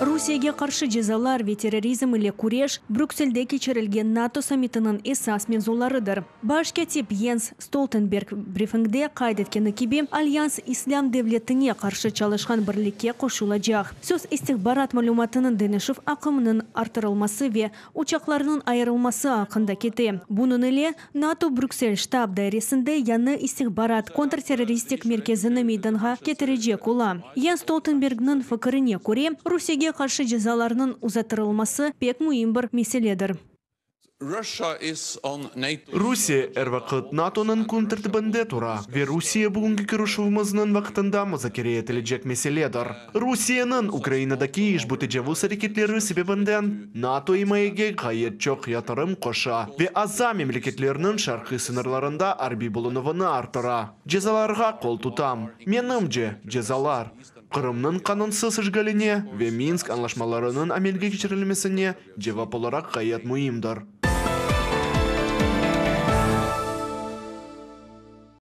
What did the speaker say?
Rusiyege qarşı cezalar ve terrorizm ile küreş, Brükselde keçirilgen NATO sammitiniñ esas mevzularıdır. Baş kâtip Yens Stoltenberg brifingde qayd etkeni kibi, Alyans İslâm devletine qarşı çalışqan birlikke qoşulacaq. Söz istihbarat malümatınıñ deñişüv aqımınıñ arttırılması ve uçaqlarnıñ ayırılması aqqında kete. Bunıñ ile NATO Brüksel ştab dairesinde yañı istihbarat kontrterroristik merkezini meydanğa ketirecek ola. Yens Stoltenbergniñ fikirine köre, Rusiyege qarşı cezalarnıñ uzattırılması pek müim bir meseledir. Rusiye er vaqıt NATOnıñ kün tertibinde tura ve Rusiye bugünki körüşüvimizniñ vaqtında muzakere etilecek meseledir. Rusiyeniñ Ukrainadaki işbu tecavuz areketleri sebebinden NATO imayege ğayet çoq yatırım qoşa ve aza memleketlerniñ şarqiy sıñırlarında arbiy bulunuvını arttıra. Cezalarğa qol tutam. Menimce, cezalar, Qırımnıñ qanunsız işğaline ve Minsk añlaşmalarınıñ amelge keçirilmesine cevap olaraq ğayet müimdir.